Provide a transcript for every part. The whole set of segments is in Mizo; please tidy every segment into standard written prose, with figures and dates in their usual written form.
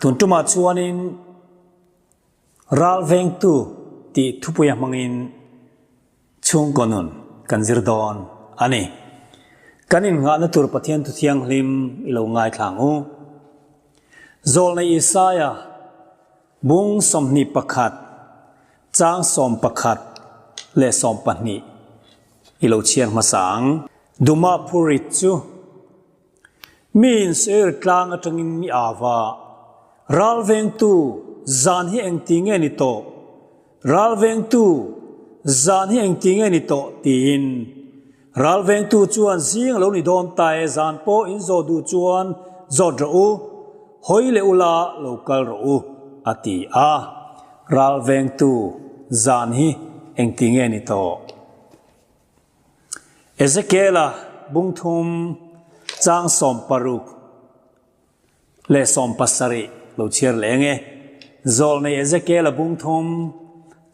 Tun tumah chuanin Ral vengtu tih thupuia hmangin chhungkaw nun kan zir dawn a ni. Kan innghahna tur Pathian Thu Thianghlim i lo ngaithla ang u. Zawlnei Isaia bung 21, chang 11 leh 12 i lo chhiar hmasa ang. Duma phurit chu Miin Seir tlang atangin mi au va, Ral vengtu, zan hi engti nge ni tawh? Ral vengtu, zan hi engti nge ni tawh? tiin. Ral vengtu chuan zing a lo ni dawn ta e, zan pawh in zawh duh chuan zawt rawh u, hawi leh ula lo kal rawh u, a ti a. Ral vengtu, zan hi engti nge ni tawh? Ezekiela bung thum chang 60 leh 70 lo chhiar leh eng e. Zawlnei Ezekiela bung thum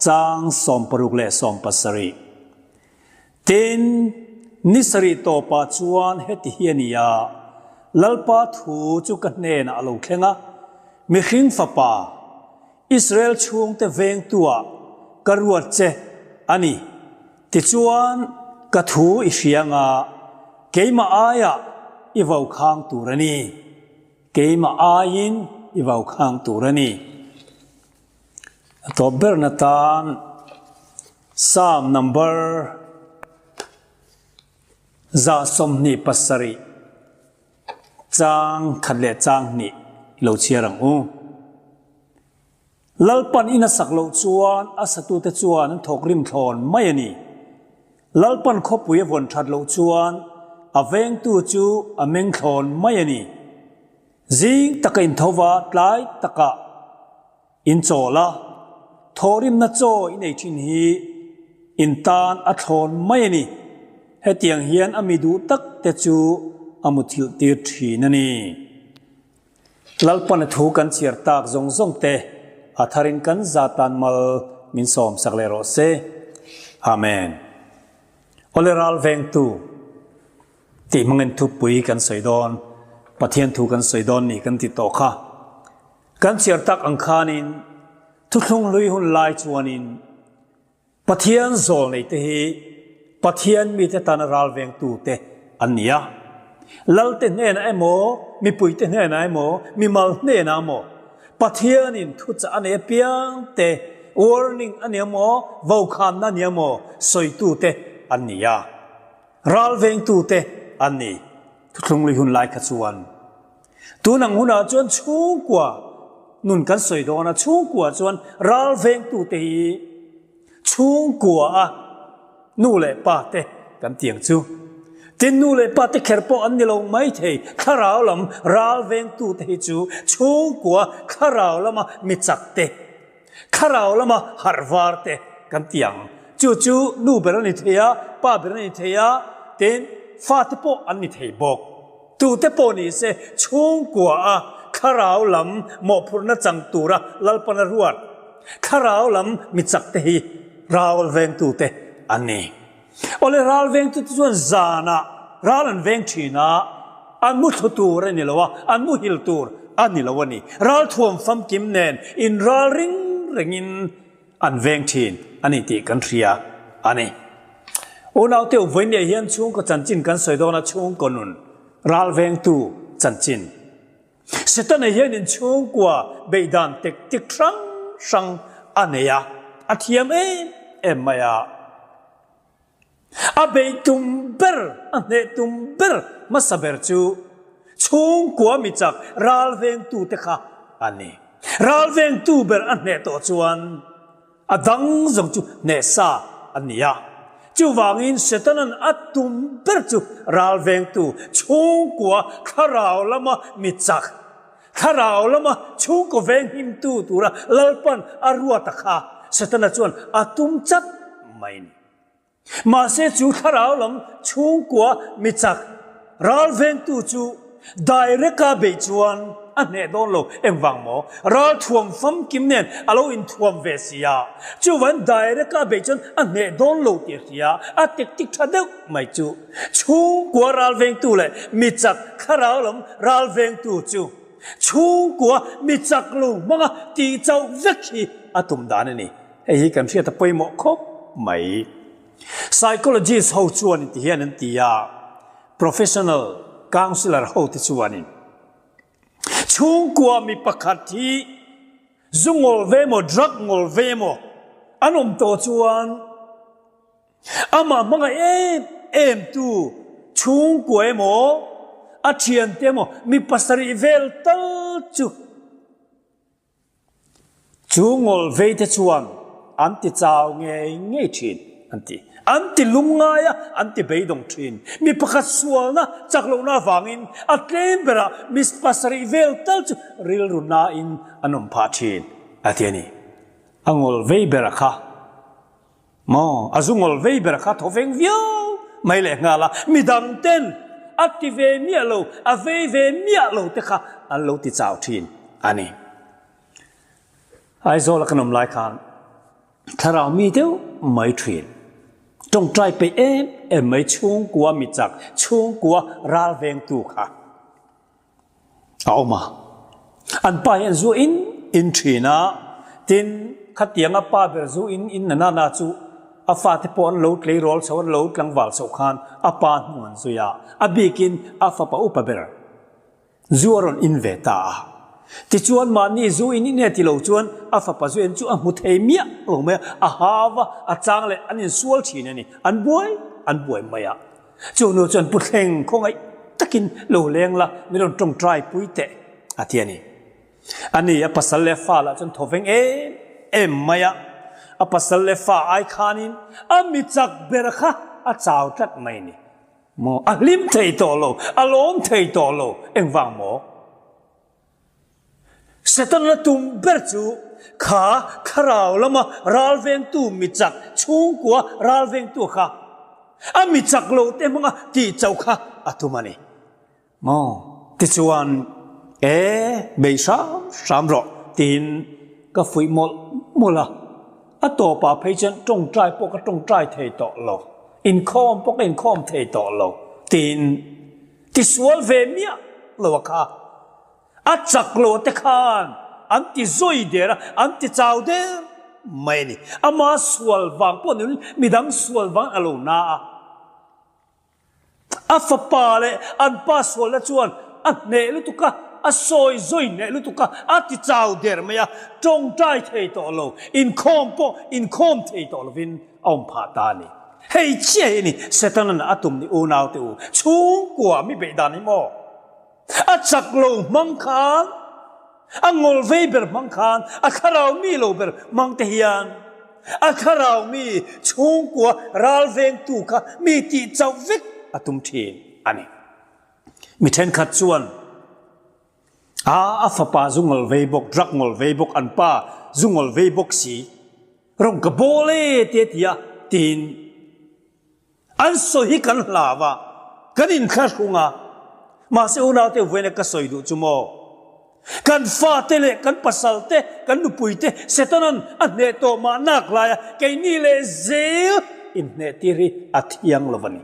chang 60 leh 70. Tin, ni sarih tawpah chuan heti hi a ni a, Lalpa thu chu ka hnenah a lo thleng a, Mihring fapa, Israel chhungte vengtuah ka ruat che a ni. Tichuan, ka thu i hria nga, keimah aiah i vaukhang tur a ni. Keimah aiin i vaukhang tur a ni. A tawp berna tan Psalm number 127 chang khat leh chang hnih i lo chhiar ang u. Lalpan in a sak loh chuan a satute chuan an thawk rim thlawn mai a ni. Lalpan khawpui a vawn that loh chuan a vengtu chu a meng thlawn mai a ni. Zing taka in tho va, tlai taka in chawl a, thawhrimna chaw in ei thin hi in tan a thlawn mai a ni. Hetiang hian a mi duh tak te chu a muthilh tir thin a ni. Lalpana thu kan chhiar tak zawng zawng te a tharin kan za tan mal min sawm sak leh rawh se. Amen. Awle ral vengtu tih hmangin thupui kan sawi dawn, Pathian thu kan sawi dawn ni kan ti tawh kha. Kan chhiar tak ang khanin thuthlung hlui hun lai chuanin Pathian zawlnei te hi Pathian mite tana ralvengtu te an ni a. Lalte hnenah emaw, mipuite hnenah emaw, mimal hnenah emaw Pathianin thuchah a nei apiang te, warning a ni emaw, vokhanna a ni emaw sawitu te an ni a. Ralvengtu te an ni. Thuthlung lui hun lai kha chuan tun ang hunah chuan chhungkua nun kan sawi dawn a, chhungkua chuan ralvengtu te hi chhungkua a nu leh pa te kan ti ang chu. Tin nu leh pa te kher pawh an ni lo mai thei, thlarau lam ralvengtu te hi chu chhungkua thlarau lama mi chak te, thlarau lama harh var te kan ti ang. Chu chu nu ber a ni thei a, pa ber a ni thei a, tin fate pawh an ni thei bawk. Tute pawh ni se chhungkua a thlarau lam mawhphurhna chang tura Lalpana ruat thlarau lam mi chak te hi ral vengtute an ni. Awle ral vengtute chuan zanah ral an veng thin a, an mu thlu tur a ni lo a, an muhil tur a ni lo a ni. Ral thuam famkim nen in ral ring rengin an veng thin a ni tih kan hria a ni. Unaute vawinia hian chhungkaw chanchin kan sawi dawn a, chhungkaw nun ral vengtu chanchin. Setana hian in chhungkua beihdan tactic hrang hrang a nei a, a thiam em em mai a. A beih tum ber, a hneh tum ber hmasa ber chu chhungkua mi chak ral vengtute kha a ni. Ral vengtu ber a hneh tawh chuan a dang zawng chu hneh sa a ni a. Chuvangin Setanan a tum ber chu ral vengtu chhungkua thlarau lama mi chak, thlarau lama chhungkaw venghimtu tura Lalpan a ruata kha Setana chuan a tum chat mai a ni. Mahse chu thlarau lam chhungkua mi chak ral vengtu chu direct-a beih chuan a hneh dawn lo. Engvang maw? Ral thuam famkim nen a lo inthuam ve si a, chuvan direct-a beih chuan a hneh dawn lo tih a hria. A tactic tha deuh mai chu chhungkua ral vengtu leh mi chak thlarau lam ral vengtu chu. Chhungkua mi chak lo hmanga tih chauh vek hi a tum dan a ni. Hei hi kan hriat a pawimawh khawp mai. Psychologist ho chuanin ti hian an ti a, professional counsellor ho te chuanin chhungkua mi pakhat hi zu ngawl ve emaw drug ngawl ve emaw an awm tawh chuan Amah hmangaih em em tu chhungkua emaw, a thiante emaw mi pasarih vel tal chu chu ngawl vei te chuan an ti chau ngei ngei thin an ti. An ti lungngai a, an ti beidawng thin. Mi pakhat sualna chak lohna avangin a tlem berah mi pasarih vel tal chu rilru nain an awm phah thin a ti a ni. A ngawl vei ber a kha. Maw? A zu ngawl vei ber kha thaw veng viau mai leh nghal a, midang ten a ti ve miah lo, a vei ve miah lo te kha an lo ti chau thin a ni. Aizawl a kan awm lai khan thlarau mi deuh mai thin, tawngtai peih em em mai chhungkua mi chak, chhungkua ral vengtu kha. A awm a. An pa hian zu in in thin a, tin khatianga pa ber zu in in na nana chu a fate pawh an lo tleirawl chho an lo tlangval chho khan a pa hnu an zui a, a bikin a fapa upa ber zu a rawn in ve ta a. Tichuan mahni zu in in e ti lo chuan a fapa zu en chu a hmu thei miah lo mai a, a hau va, a chang leh an insual thin a ni, an buai an buai mai a. Chu nu chuan Pu Thleng khawngaih takin lo leng la, min rawn tawngtai pui teh a ti a ni. A ni, a pasal leh fa lah chuan thaw veng em em mai a, a pasal leh fa ai khanin a mi chak ber kha a chau tlat mai a ni. Maw, a hlim thei tawh lo, a lawm thei tawh lo, engvang maw? Setana tum ber chu kha thlarau lama ralvengtu mi chak chhungkua ralvengtu kha a mi chak lo te hmanga tih chauh kha a tum a ni. Maw? Tichuan, E, bei hram hram rawh tiin ka fuih mawlh mawlh a. A tawpah phei chuan tawngtai pawh ka tawngtai thei tawh lo, inkhawm pawh ka inkhawm thei tawh lo tiin Tisual ve miah lo a kha. A chak lo te khan an ti zawi der a, an ti chau der mai a ni. Ama sual vang pawh ni midang sual vang a lo na a. A fapa leh an pa sualna chuan a hneh lutuk a, a sawi zawi hneh lutuk a, a ti chau der mai a, tawngtai thei tawh lo, inkhawm pawh inkhawm thei tawh lovin a awm phah ta a ni. Hei chiah hi a ni, Setanan a tum ni unaute u, chhungkua mi beih dan hi maw? A chak lo hmang khan, a ngawl vei ber hmang khan, a thlarau mi lo ber hmang te hian a thlarau mi chhungkua ral vengtu kha mi tih chauh vek a tum thin a ni. Mi thenkhat chuan a a fapa zu ngawl vei bawk, drug ngawl vei bawk, an pa zu ngawl vei bawk si, Rawng ka bawl e te ti a tiin an sawi hi kan hlau a, kan inthlahrung a. Mahse unaute vawiin a ka sawi duh chu maw? Kan fate leh kan pasal te, kan nupui te Setanan a hneh tawh mah nak lai a, keini leh zel inhneh tir hi a thiang lo a ni.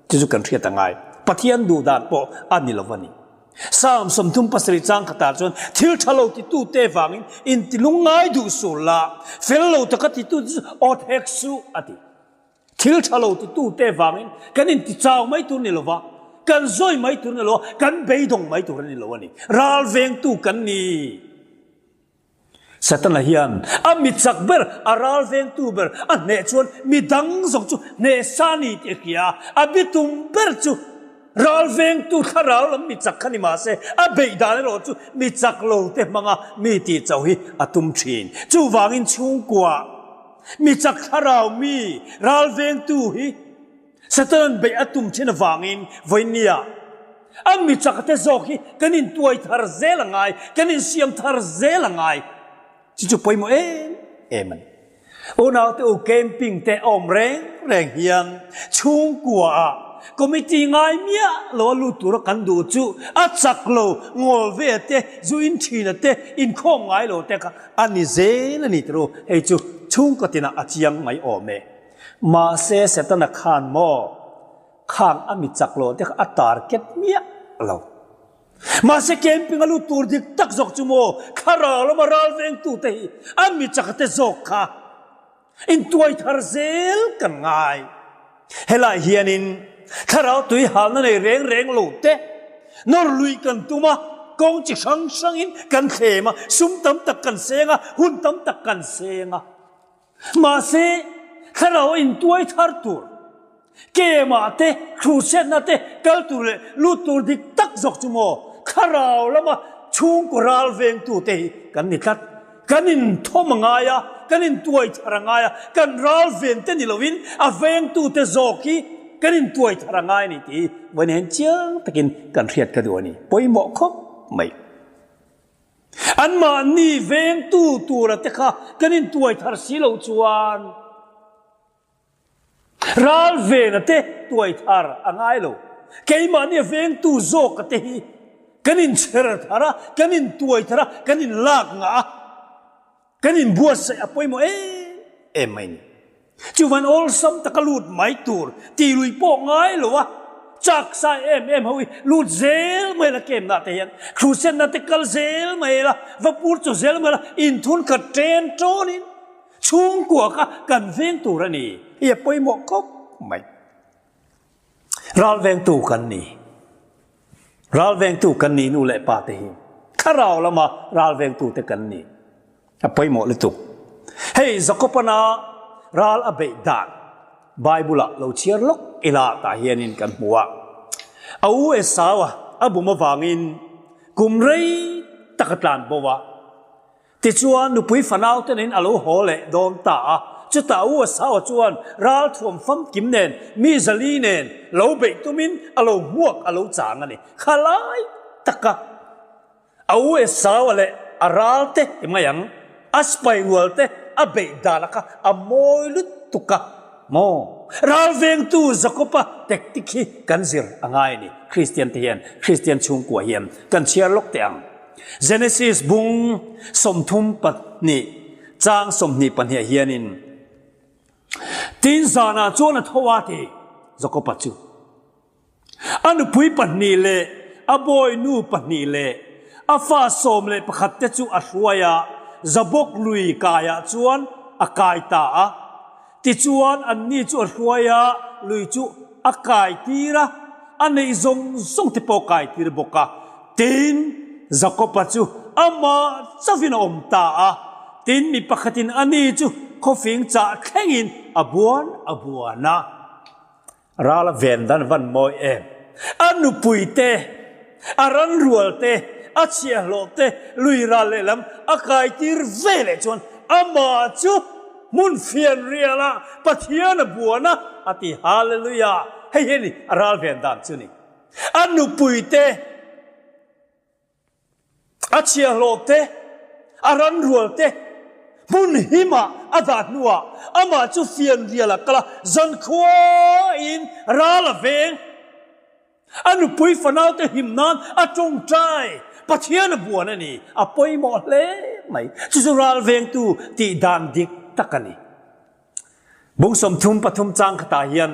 Chu chu kan hriat a ngai. Pathian duh dan pawh a ni lo a ni. Psalm 37 chang khatah chuan thil tha lo titute vangin intilungngai duh suh la, fel lo taka titute chu awt hek suh a ti. Thil tha lo titute vangin kan intichau mai tur ni lova, kan zawi mai tur ni lo, kan beidawng mai tur a ni lo a ni. Ral vengtu kan ni. Setana hian a mi chak ber, a ral vengtu ber a hneh chuan mi dang zawk chu hneh sa ni tih a hria a. A bitum ber chu ral vengtu thlarau lam mi chak kha ni mah se, a beih dan erawh chu mi chak lo te hmanga mi tih chauh hi a tum thin. Chuvangin chhungkua mi chak thlarau mi ral vengtu hi Satan beih a tum thin avangin vawinia a mi chakte zawk hi kan intuai thar zel a ngai, kan insiam thar zel a ngai. Chu chu pawimawh em em a ni. Unaute u camping te a awm reng reng hian chhungkua ah committee ngai miah lo a lut tura kan duh chu a chak lo ngawl ve te, zu in thina te, inkhawm ngai lo te kha a ni zel a ni tiro. Hei chu chhungkaw tinah a chiang mai awm e. Mahse Setana khan maw khang a mi chak lo te kha a target miah lo. Mahse camping a lut tur dik tak zawk chu maw thlarau lama ral vengtute hi an mi chakate zawk kha intuai thar zel kan ngai. Helai hianin thlarau tui halna nei reng reng lo te nawr lui kan tum a, kawng chi hrang hrangin kan thlem a, sum tam tak kan seng a, hun tam tak kan seng a. Mahse, thlarau a intuai thar tur, kemah te, thluhchhiatna te kal tur leh lut tur dik tak zawk chu maw thlarau lama chhungkaw ral vengtute hi kan ni tlat. Kan inthawm a ngai a, kan intuai thar a ngai a, kan ral ven te ni loin a vengtute zawk hi kan intuai thar a ngai a ni tih hi vawiin hian chiang takin kan hriat ka duh a ni. Pawimawh khawp mai. Anmahni vengtu tura te kha kan intuai thar si loh chuan ral vena te tuai thar a ngai lo. Keimahni a vengtu zawka te hi kan inchher thar a, kan intuai thar a, kan inlak ngah a. Kan inbuatsaih a pawimawh em em mai ni. Chuvan awlsam taka lut mai tur tih lui pawh ngai lo a, chak sai em em ho hi lut zel mai la kemna te hian thlusenna te kal zel mai la, va pur chaw zel mai la, inthun khat ṭen ṭawnin chhungkua kha kan veng tur a ni. Hei a pawimawh khawp mai. Ralvengtu kan ni. Ralvengtu kan ni nu leh pa te hi thlarau lama ralvengtu te kan ni. A pawimawh lutuk. Hei Jakobana ral a beih dan Bible ah lo chhiar lawk ila tah hianin kan hmu a. A u Esau-a a bum avangin kum rei tak a tlan bo a. Tichuan, nupui fanau te nen a lo haw leh dawn ta a. Chutah U Asawa chuan ralthuam famkim nen, mi zali nen lo beih tumin a lo hmuak a lo chang a ni. Khalai taka a U Asawa leh a ral te ti mai ang, a sipai rual te a beih dan a kha a mawi lutuk a maw? Ral vengtu Jakob-a tactic hi kan zir a ngai a ni. Kristian te hian, Kristian chhungkua hian kan chhiar lawk teh ang. Genesis bung 32 chang 22 hianin, Tin zanah chuan a tho a ti, Jakoba chu. A nupui pahnih leh a bawinu pahnih leh a fa 11 te chu a hruai a, Jabok lui kaiah chuan a kai ta a. Tichuan, anni chu a hruai a, lui chu a kai tir a, a neih zawng zawng te pawh a kai tir bawk a. Tin, Jakoba chu amah chauhin a awm ta a. Tin, mi pakhatin ani chu khawfing chah thlengin a buan a buan a. Ral a ven dan van mawi em? A nupui te, a ranrual te, a chhiahhlawh te lui ral lehlam a kai tir ve leh chuan amah chu hmun fian rialah Pathian a buan a, a ti. Hallelujah! Hei hi a ni a ral ven dan chu ni. A nupui te, A chhiahhlawh te, a ranrual te hmun himah a dah hnuah amah chu fianrial a kal a, zankhuain ral a veng. A nupui fanaute him nan a tawngtai. Pathian a buan a ni. A pawimawh hle mai. Chu chu ral vengtu tih dan dik tak a ni. Bung 33 chang khatah hian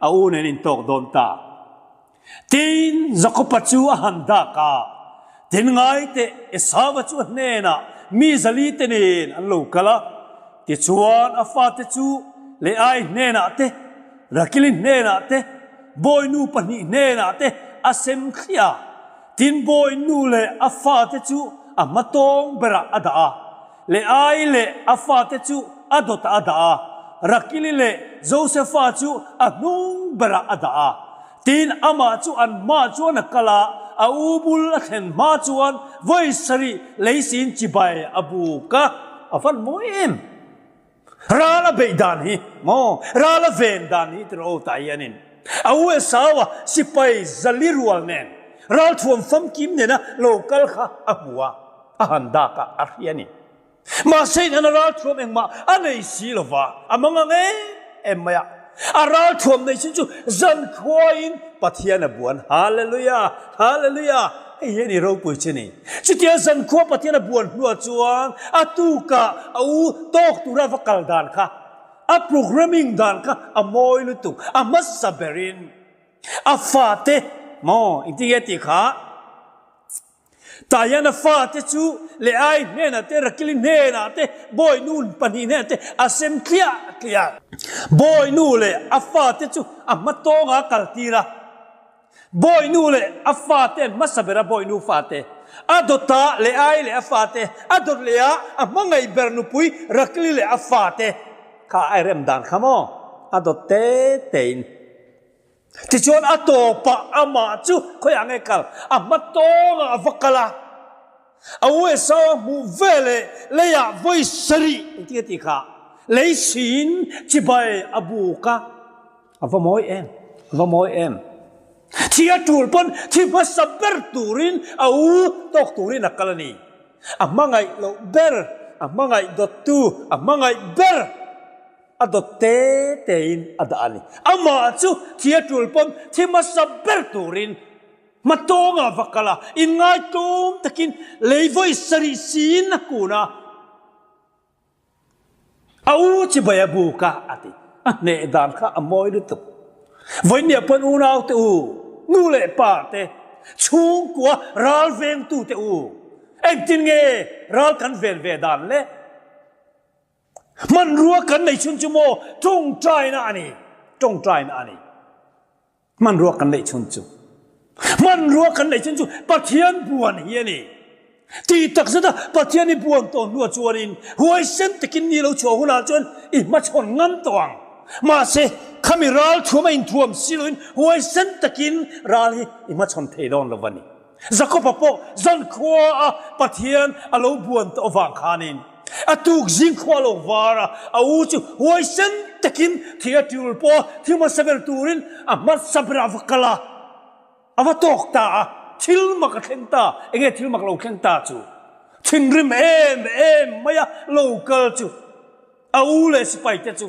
a u nen intawk dawn ta. Tin, Jakoba chu a han dak a, Tin ngai teh, Esauva chu a hnenah mi zali te nen an lo kal a. Tichuan a fate chu Leai hnenah te, Rakili hnenah te, bawinu pahnih hnenah te a sem thliah a. Tin, bawinu leh a fate chu a hmatawng berah a dah a. Leai leh a fate chu a dawtah a dah a, Rakili leh Josefa chu a hnung berah a dah a. Tin, amah chu an hmaah chuan a kal a, a u bul a thlen hma chuan vawi sarih leisin chibai a buk a, a van mawi em! Ral a beih dan hi maw? Ral a ven dan hi tiraw tah hianin a u Esau-a sipai zali rual nen ralthuam famkim nena lo kal kha a hmu a. A han dak a, a hria a ni. Mahse in an a ralthuam engmah a nei si lo va, a mang ang em em mai a. A ralthuam nei sin chu zankhuain Pathian a buan. Hallelujah! Hallelujah! Hei hi a ni ropui chu ni. Chutia zankhua Pathian a buan hnuah chuan a tukah a u tawk tura va kal dan kha, a programming dan kha a mawi lutuk, a hmasa berin a fate maw engtin nge tih kha? Tah hian a fate chu Leai hnenah te, Rakili hnenah te, bawinu pahnih hnenah te a sem tliah tliah a. Bawinu leh a fate chu a hma tawngah a kaltir a. Bawinu leh a fate an hmasa ber a, bawinu fate a dawt a, Leai leh a fate a dawt leh a, a hmangaih ber nupui Rakili leh a fate kha a rem dan kha maw? A dawt te tein. Tichuan a tawpah amah chu khawiah nge kal? A hma tawngah a va kal a, a USA a hmuh veleh leiah vawi sarih engtin a tih kha? Lei siin chibai a buk a, a va mawi em? A va mawi em? Thi a tul pawn thi hmasa ber turin a u tawk turin a kal a ni. A hmangaih loh ber, a hmangaih dawttu, a hmangaih ber! A dawt te tein a dah a ni. Amah chu thi a tul pawn thi hmasa ber turin hmatawngah va kal a, inngaitawm takin lei vawi sarih siin a kun a, a u chibai a buk a, a ti. A hneh dan kha a mawi lutuk. Vawinia pawn unaute u, nu leh pa te, chhungkua ral vengtute u, engtin nge ral kan ven ve dan le? Hmanrua kan neih chhun chu maw tawngtaina a ni, tawngtaina a ni. Hmanrua kan neih chhun chu, hmanrua kan neih chhun chu Pathian buan hi a ni. Tih tak zeta Pathian i buan tawh hnuah chuanin huaisen takin ni lo chhuah hunah chuan i hmachhawn ngam tawh ang. Mahse, khami ral thuam a inthuam si loin huaisen takin ral hi i hmachhawn thei dawn lo a ni. Jakoba pawh zankhua a Pathian a lo buan tawh avang khanin a tuk zingkhua a lo var a, a u chu huaisen takin thing a tiul pawh a thing hmasa ber turin a hmasa berah a va kal a, a va tawk ta a, thil mak a thleng ta, enge thil mak lo thleng ta chu? Thinrim em em mai a lo kal chu. A u leh sipai te chu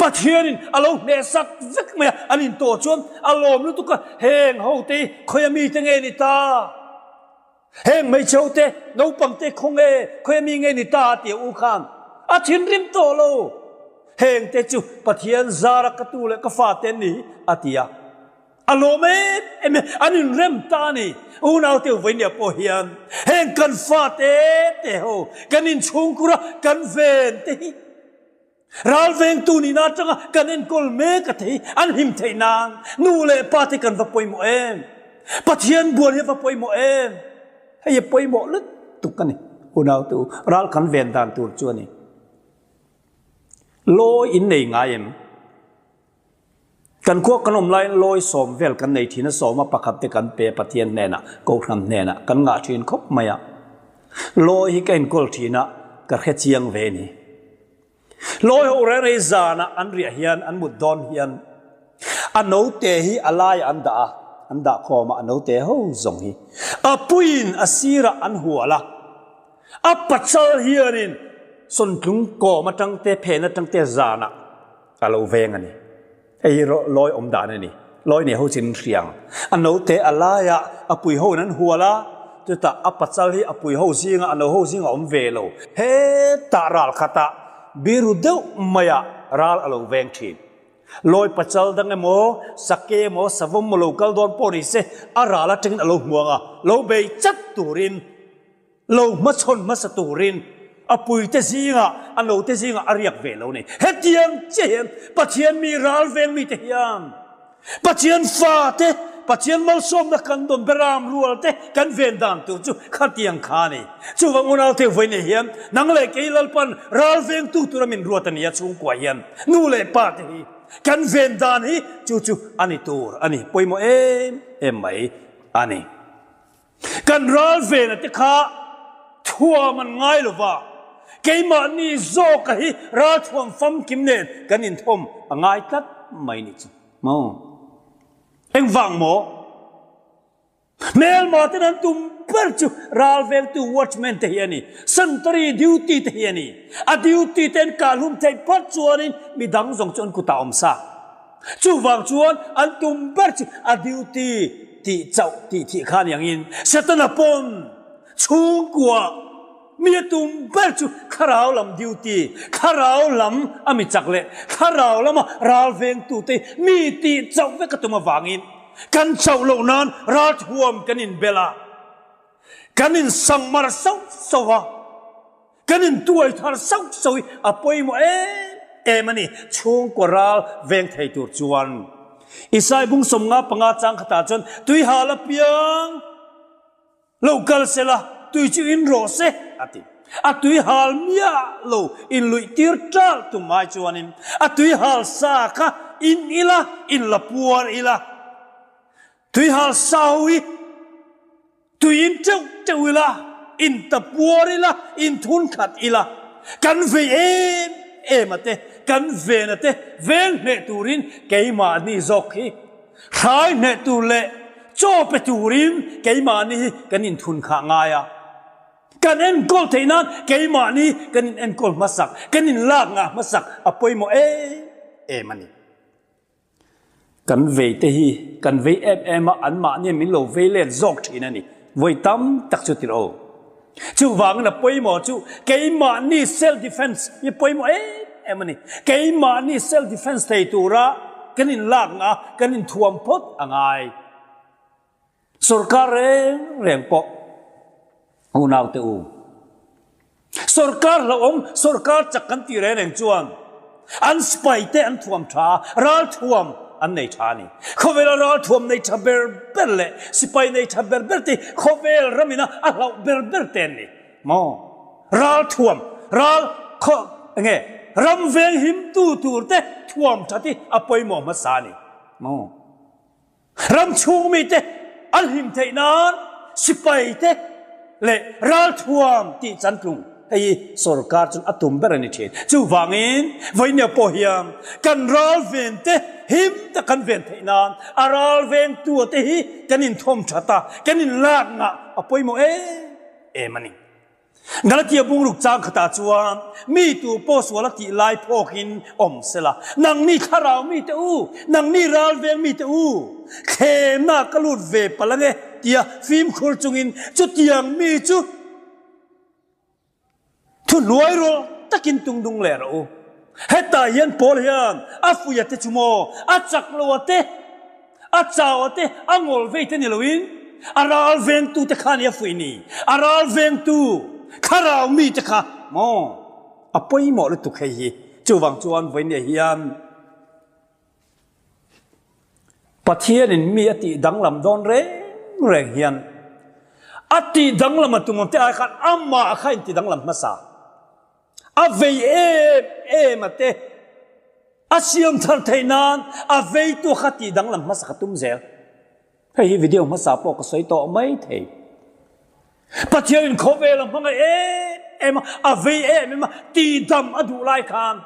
Pathianin a lo hnehsak vek mai a, an intawh chuan a lawm lutuk a, heng ho te hi khawia mite nge ni ta? Heng hmeichhe ho te, naupang te khaw nge, khawia mi nge ni ta? a ti a u khan a thinrim tawh lo. Heng te chu Pathian zara ka tu leh ka fate an ni a ti a. A lawm em em e, an inrem ta a ni. Unaute Uvainia pawh hian heng kan fate te ho kan inchhungkur a, kan ven te hi ral vengtu nihna atanga kan enkawl mek a thei, an him theih nan nu leh pa te kan va pawimawh em? Pathian buan hi a va pawimawh em? Hei a pawimawh lutuk a ni. Unaute u, ral kan ven dan tur chu a ni. Lawi in nei ngai em? Kan khua kan awm laiin lawi sawm vel kan nei thin a, sawma pakhat te kan pe Pathian hnenah, Kohhran hnenah kan ngah thin khawp mai a. Lawi hi ka enkawl thin a, ka hre chiang ve ni. Lawi ho reng reng hi zanah an riah hian, an mut dawn hian a note hi a laiah an dah a, an dah khawm a, a note ho zawng hi a puiin a sirah an hual a, a pachal hianin sawntlung kawm atang te, phen atang te zanah A lo veng a ni. Hei hi lawi awm dan a ni. Lawi nei ho chin hriang. A note a lai a, a pui ho in an hual a, chutah a pachal hi a pui ho zinga, a no ho zinga a awm ve lo. Hetah ral khatah biru deuh maiah ral a lo veng thin. Lawi pachal dang emaw, sake emaw, savawm emaw lo kal dawn pawh ni se, a ral atangin a lo hmuang a, lo bei chat turin Lo hmachhawn hmasa turin a puite zingah, a note zingah a riak ve lo ni. Hetiang chiah hian Pathian mi ral veng mite hian Pathian fate, Pathian malsawmna kan dawn beram rual te kan ven dan tur chu khatiang kha a ni. Chuvang unaute vawi nei hian nang leh kei Lalpan ral vengtu tura min ruat a ni a chhungkua hian nu leh pa te hi kan ven dan hi chu chu a ni tur a ni pawimawh em em mai a ni. Kan ral vena te kha thuam an ngai lo va, keimahni zawka hi ral thuam famkim nen kan inthawm a ngai tlat mai ni chu maw? Engvang maw? Hmelma ten an tum ber chu ral vengtu watchman te hi a ni, sentry duty te hi a ni. A duty te an kahhlum theih phawt chuanin midang zawng chu an kutah awm sa. Chuvang chuan an tum ber chu a duty tih chauh tih thih kha ni angin Setana pawn chhungkua mi a tum ber chu thlarau lam duty, thlarau lam a mi chak leh thlarau lama ral vengtute mi tih chauh vek a tum avangin kan chauh loh nan ralthuam kan inbel a. Kan insangmar sauh sauh a, kan intuai thar sauh sauh hi a pawimawh em em a ni, chhungkaw ral veng thei tur chuan. Isai bung 55 chang khatah chuan tuihal apiang lo kal se la, tui chu in rawh se a ti. A tuihal miah lo inluih tir ṭal tum ai chuanin a tuihal sa kha in ila, in la puar ila. Tuihal sau hi Tuiin teuh teuh ila, in ta puar ila, in thun khat ila, kan vei em em a te, kan ven a te veng hneh turin keimahni zawk hi hrai hneh tur leh chaw pe turin keimahni hi kan inthun khah ngai a. Kan enkawl theih nan keimahni kan in enkawl hmasak, kan in lak ngah hmasak a pawimawh em em a ni. Kan vei te hi kan vei em em a, anmahni min lo vei let zawk thin a ni. Vawi tam tak chu tirh aw. Chuvangin a pawimawh chu keimahni self defense hi pawimawh em em a ni. Keimahni self defense thei tura kan inlak nga kan inthuam phawt a ngai. Sorkar reng reng pawh unaute u. Sorkar hlauhawm, sorkar chak kan tih reng reng chuan an sipai te an thuam tha a, ral thuam an nei tha a ni. Khawvela ral thuam nei tha ber ber leh sipai nei tha ber ber te hi khawvel ramina a hlauh ber ber te an ni maw? Ral thuam, ral khaw enge ram veng himtu tur te thuam that hi a pawimawh hmasa a ni maw? Ram chhung mite an hlim theih nan sipai te leh ralthuam tih chantlung hei hi sorkar chuan a tum ber a ni thin. Chuvangin vawinia pawh hian kan ralven te him tak kan ven theih nan a ralvengtua te hi kan inthawm that a, kan inlak ngah a pawimawh em em a ni. Galatia bungruk chang khatah chuan, Mi tu pawh sual a tih lai phawkin awm sela, nangni thlarau mite u, nangni ralveng mite u, thlemna ka lut ve palh ange tia fimkhur chungin chutiang mi chu thuhnuai rawh takin tungdung leh rawh u. Hetah hian Paul hian a fuia te chu maw, a chak lo a te, A chau a te, a ngawl vei te ni loin a ral vengtu te kha a ni a fuih ni. A ral vengtu thlarau mi te kha maw a pawimawh lutuk hei hi. Chuvang chuan vawinia hian Pathianin mi a tih danglam dawn reng reng hian a tih danglam a tum ang te ai khan amah kha in ti danglam hmasa. A vei em em a te. A siam thar theih nan a veitu kha tih danglam hmasa ka tum zel. Hei hi video hmasa pawh ka sawi tawh mai thei. Pathianin khawvel a hmangaih em em a, a vei em em a, tihdam a duh lai khan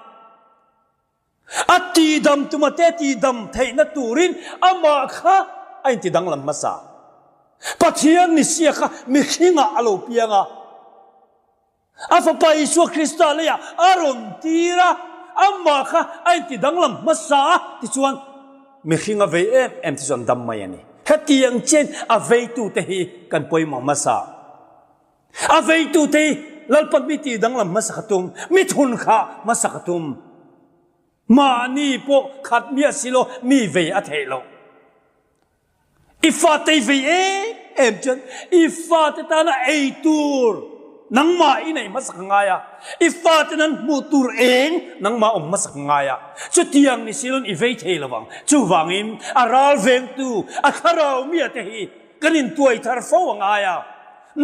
a tihdam tuma te tihdam theihna turin amah kha a inti danglam hmasa. Pathian ni sia kha mihringah a lo piang a. A Fapa Isua Krista leiah a rawn tir a, amah kha a inti danglam hmasa a, tichuan mihring a vei em em te chu an dam mai a ni. Hetiang chian a veitute hi kan pawimawh hmasa. A veitute hi Lalpan mi tih danglam hmasa ka tum, mi thun kha hmasa ka tum. Mahni pawh khat miah si lo mi vei a theih loh. I fate i vei em em chuan i fate tana ei tur nangmah i neih hmasak a ngai a, i fate nan hmuh tur eng nangmah awm hmasak a ngai a, chutiang ni si loin i vei thei lo vang. Chuvangin a ral vengtu, a thlarau mia te hi kan intuai thar fo a ngai a,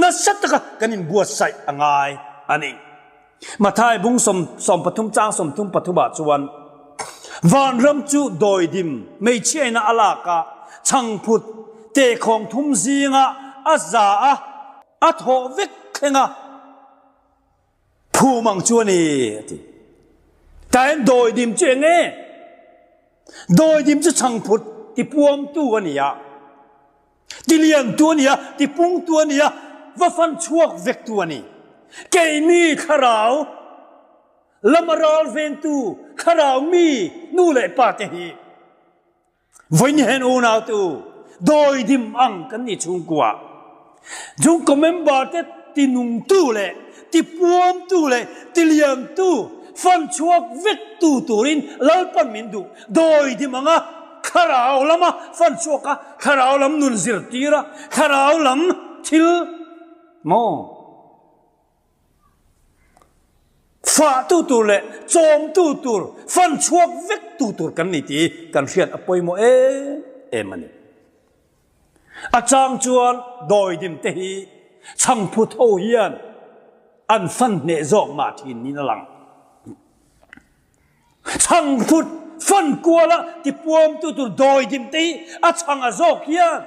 nasa taka kan inbuatsaih a ngai a ni. Mathai bung 13 chang 33 ah chuan vanram chu dawidim hmeichhiaina a lak a, chhangphut tehkhawng thum zinga a za a, a thawh vek thleng a, phum ang chu a ni a ti. Tah hian dawidim chu eng nge? Dawidim chu chhangphut tipuamtu a ni a. Tiliantu a ni a, tipungtu a ni a, va fan chhuak vektu a ni. Keini thlarau lama ral vengtu thlarau mi nu leh pa te hi vawiin hen unautu dawidim ang kan ni chhungkua. Chhungkaw member te tinungtu leh tipuamtu leh tiliantu fan chhuak vektu turin Lalpan min duh. Dawidim anga thlarau lama fan chhuak a, thlarau lam nun zirtir a, thlarau lam thil. Maw? Fahtu tur leh chawmtu tur, fan chhuak vektu tur kan ni tih kan hriat a pawimawh em em a ni. A chang chuan dawidim te hi chhangphut ho hian an fan hneh zawk mah thin niin a lang. Chhangphut fan kuala tipuamtu tur dawidim te hi a chhang a zawk hian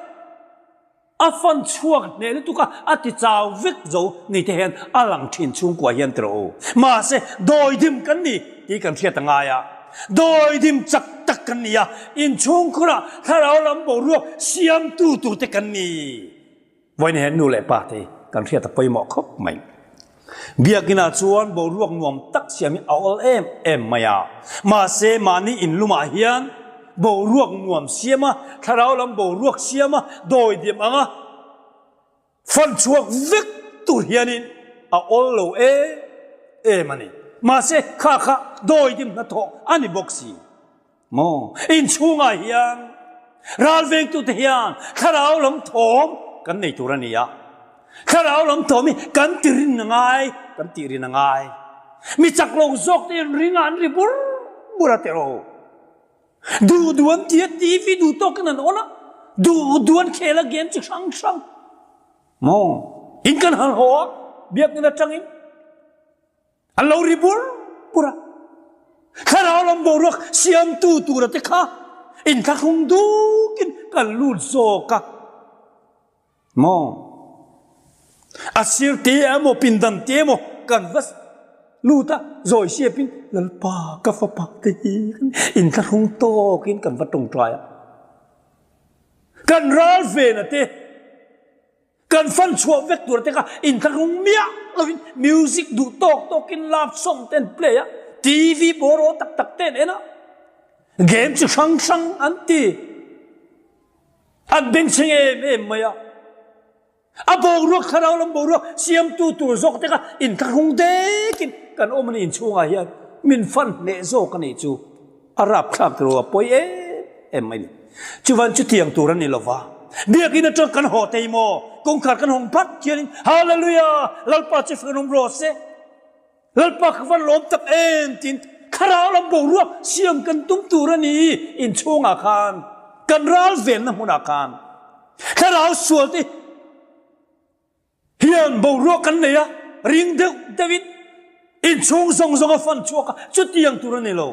A fan chhuak hneh lutuk a, a ti chau vek zo ni te hian a lang thin chhungkua hian ti rawh u. Mahse, dawidim kan ni tih kan hriat a ngai a. Dawidim chak tak kan ni a, inchhungkhurah thlarau lam boruak siamtu tur te kan ni. Vawiin hian nu leh pa te kan hriat a pawimawh khawp mai. Biakinah chuan boruak nuam tak siam hi a awl em em mai a. Mahse, mahni inlumah hian boruak nuam siam a, thlarau lam boruak siam a, dawidiam anga fan chhuak vek tur hianin a awl lo em em a ni. Mahse, kha kha dawidim hnathawh a ni bawk si. Maw? Inchhungah hian ralvengtute hian thlarau lam thawm kan nei tur a ni a. Thlarau lam thawm hi kan ti rin a ngai, kan tih rin a ngai. Mi chak lo zawk te in ring a an ri bur bur a tiraw. Duh duh an ti a, TV duh tawkin an on a, duh duh an khel a game chi hrang hrang. Maw? In kan han haw a, biakinn atangin. An lo ri bur bur a. Thlarau lam boruak siamtu tura te kha inthlahrung dukin kan lut zawk a. Maw? A sir te emaw pindan te emaw kan va lut a, zawi siapin Lalpa ka fapa te hi inthlahrung tawkin kan va tawngtai a. Kan ral vena te Kan fan chhuah vek tur te kha inthlahrung miah lovin music duh tawk tawkin love song te an play a, TV bawraw tak tak te an en a, game chi hrang hrang an ti. An bengchheng em em mai a. A boruak thlarau lam boruak siamtu tur zawk te kha inthlahrung dekin kan awm a ni inchhungah hian min fan hneh zawk a nih chu. A rapthlak tur a pawi em em mai ni. Chuvan chutiang tur a ni lova. Biakinn atang kan haw thei maw? Kawngkhar kan hawng phat hianin Hallelujah! Lalpa chu fak an awm rawh se. Lalpa ka van lawm tak em tiin thlarau lam boruak siam kan tum tur a ni inchhungah khan kan ral venna hmunah khan thlarau sual te Hian boruak kan nei a, ring deuh deuhin inchhung zawng zawng a fan chhuak a, chutiang tur a ni lo.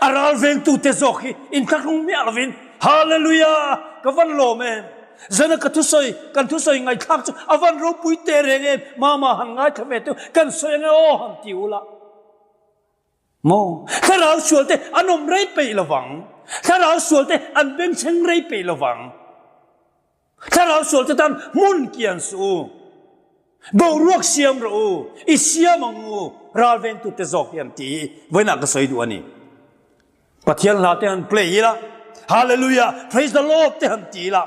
A ral vengtute zawk hi inthlahrung miah lovin, Hallelujah! Ka van lawm em! Zana ka thusawi, kan thusawi ngaihthlak chu a van ropui teh reng em? Mama han ngaithla ve teuh, kan sawi ange aw han ti ula. Maw? Thlarau sualte an awm rei peih lovang. Thlarau sualte an bengchheng rei peih lovang. Thlarau sualte tan hmun kian suh u. Boruak siam rawh u, i siam ang u, ralvengtute zawk hi an ti hi vawiinah ka sawi duh a ni. Pathian hla te han play ila, Hallelujah, praise the Lord te han ti ila,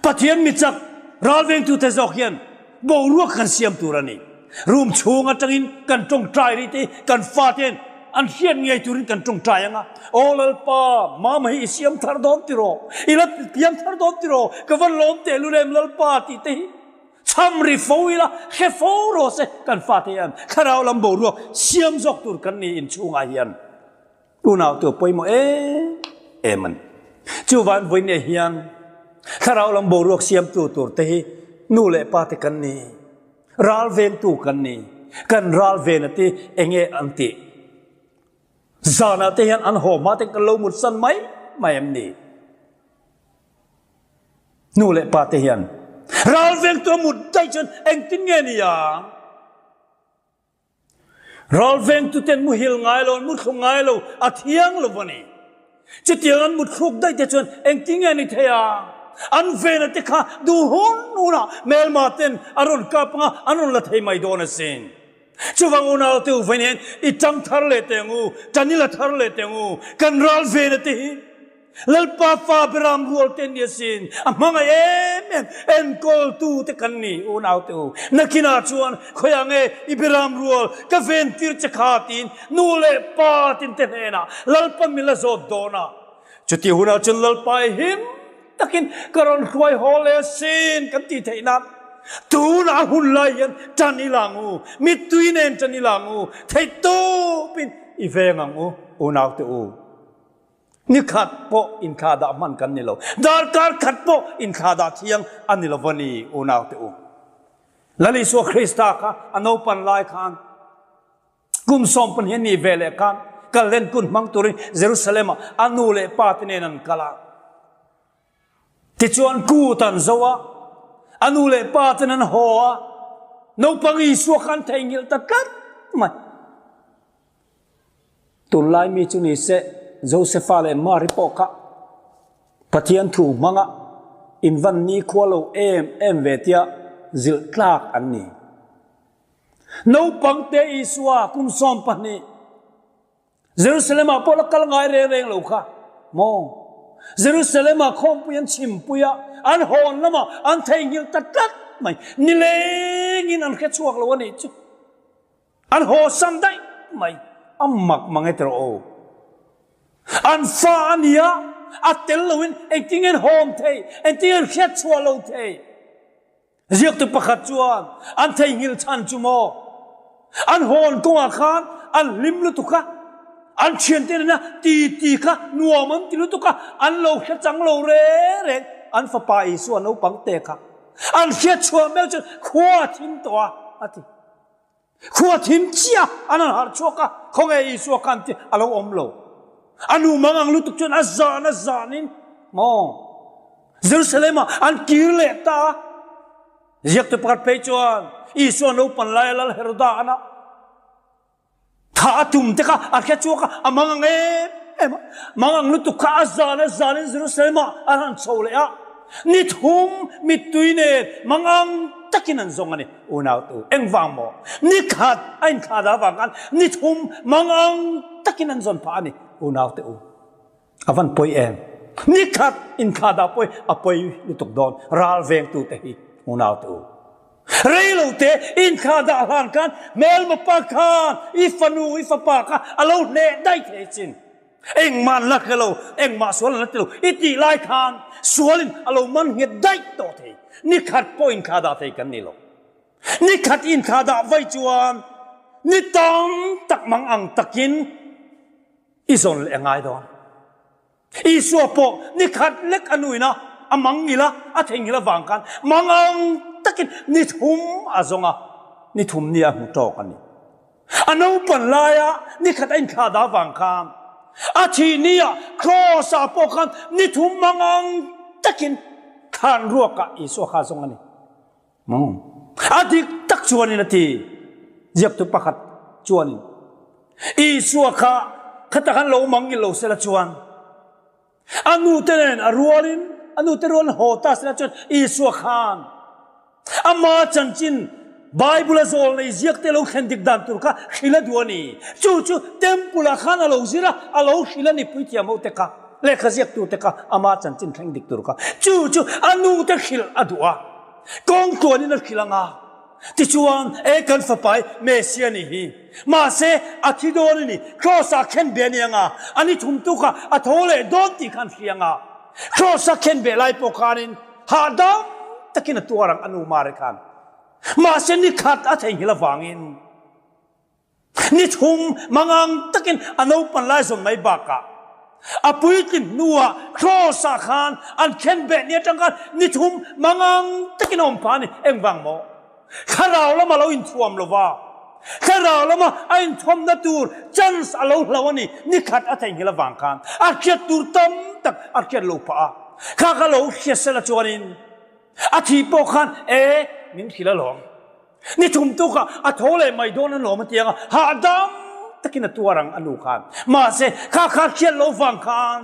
Pathian mi chak ralvengtute zawk hian boruak kan siam tur a ni. Room chhung atangin kan tawngtai rih te kan faten an hriat ngei turin kan tawngtai anga, Aw Lalpa, mama hi i siam thar dawn tiraw? I la piang thar dawn tiraw? Ka va lawm teh lul em Lalpa tih te hi chham ri fo ila, hre fo rawh se kan fate hian thlarau lam boruak siam zawk tur kan ni inchhungah hian unau tu pawimawh em em a ni. Chuvan vawiin hian thlarau lam boruak siamtu tur te hi nu leh pa te kan ni. Ral vengtu kan ni. Kan ral ven a ti enge an tih? Zanah te hian an haw hma te kan lo mut san mai mai em ni? Nu leh pa te hian ral vengtu a mut daih chuan engtin nge ni ang? Ral vengtuten muhil ngai lo, an muthluk ngai lo, a thiang lo a ni. Chutiang an mutthluk daih te chuan engtin nge ni thei a? An vena te kha duh hun hunah hmelma ten a rawn kap anga an rawn la thei mai dawn asin. Chuvang unau te u vawiin hian i tang thar leh teh ang u, tan i la thar leh teh ang u, kan ral vena te hi Lalpa fa beram rual te an ni asin, a hmangaih em em enkawltu te kan ni unau te u. Nakinah chuan khawiah nge i beram rual ka ventir che kha tiin nu leh pa tin te hnenah Lalpa min la zawt dawn a. Chutih hunah chuan Lalpa i him takin ka rawn hruai haw leh asin kan tih theih nan. Tunah a hun lai hian ṭan i la ang u, mittui nen ṭan i la ang u, theihtawpin i veng ang u, unaute u. Ni khat pawh inthlahdah hman kan ni lo, darkar khat pawh inthlahdah thiang a ni lo va ni, unaute u. Lal Isua Krista kha a naupan lai khan kum 12 nih ve leh khan kallen kun hmang turin Jerusalem-ah a nu leh pa te nen an kal a. Tichuan kut an zo a, a nu leh pa ten an haw a, naupang Isua kha an theihnghilh ta tlat mai. Tunlai mi chu ni se, Josefa leh Mary pawh kha Pathian thu hmanga invan nikhua lo em em ve tia zilh tlak an ni. Naupang te Isua kum 12 Jerusalem ah pawh la kal ngai reng reng lo kha maw? Jerusalem ah khawmpui an chhimpui a, an hawn lamah an theihnghilh ta tlat mai. Nilengin an hre chhuak lo a nih chu. An haw sam daih mai. A mak mang e tiraw aw. An fa a nia, a tel loin engtin nge an hawm thei, engtin nge an hriat chhuah lo thei. Ziaktu pakhat chuan an theihnghilh chhan chu maw? An hawn kawngah khan an hlim lutuk a, an thiante nena titi kha nuam an ti lutuk a, an lo hre chang lo reng reng. An fapa Isua naupang te kha an hriat chhuah meuh chuan khua a thim tawh a, a ti. Khua thim chiah an han harh chhuak a, khawnge Isua khan ti a lo awm lo. A nu mang ang lutuk chuan a zan a zanin maw Jerusalem ah an kir leh ta a. Ziaktu pakhat phei chuan Isua naupan laia Lal Heroda ana Thah a tum te kha a hre chhuak a, a mang ang em em a. Mang ang lutuk kha a zan a zanin Jerusalem ah an han chho leh a. Ni thum mittui nen mang ang takin an zawng a ni. Unau tu, engvang maw? Ni khat a inthlah dah avang khan ni thum mang ang takin an zawn phah a ni. Unau te u, a van pawi em? Ni khat inthlah dah pawi a pawi lutuk dawn ral vengtu te hi, unau te u. Rei lo te inthlah dah hlan khan hmelma pa khan i fanu i fapa kha a lo hneh daih thei chin. Engmah an la hre lo, engmah sual an la ti lo. I tih lai khan sualin a lo man nghet daih tawh thei. Ni khat pawh inthlah dah thei kan ni lo. Ni khat inthlah dah vai chuan ni tam tak mang ang takin i zawn leh a ngai dawn. Isua pawh ni khat lek a nuin a, a mang ngil a, a theihnghilh avang khan mang ang takin ni thum a zawng a, ni thum ni a hmu tawk a ni. A naupan laia ni khat a inthlah dah avang khan a thih ni ah Kraws ah pawh khan ni thum mang ang takin thlan ruakah Isua kha a zawng a ni. A dik tak chuanin a ti. Ziaktu pakhat chuanin Isua kha khata khan lo mang ngil lo sela chuan a nute nen a rualin a nute rualin haw ta sela chuan Isua khan ama chanchin Bible a zawl nei ziak te lo thlen dik dan tur kha hrilh a duh a ni. Chu chu temple ah khan a lo zir a, a lo hrilh a ni puithiam ho te kha, lehkha ziaktu te kha ama chanchin thleng dik tur kha. Chu chu a nute hrilh a duh a, kawng tluanin a hrilh ang a. Tichuan, e kan fapa hi Messia ni hi. Mahse, a thi dawn a ni. Kraws-ah khen beh a ni ang a, a ni thum tu kha a tho leh dawn tih kha an hria ang a. Kraws-a khen beh lai pawh khanin hahdam takin a tuar ang a nu Mari khan. Mahse, ni khat a theihnghilh avangin Ni thum mangang takin a naupan lai zawn mai bakah a puitlin hnuah Kraws-ah khan an khen beh ni atang khan ni thum mangang takin a awm phah a ni. Engvang maw? Thlarau lama lo inthuam lo va, thlarau lama a inthuamna tur chance a lo hlo a ni. Ni khat a theihnghilh avang khan a hriat tur tam tak a hriat lo phah a. Kha kha lo hria sela chuanin a thih pawh khan e min hrilh alawm. Ni thum tukah a tho leh mai dawn an lawm a tiang a, hahdam takin a tuar ang a nu khan. Mahse, kha kha hriat lo vang khan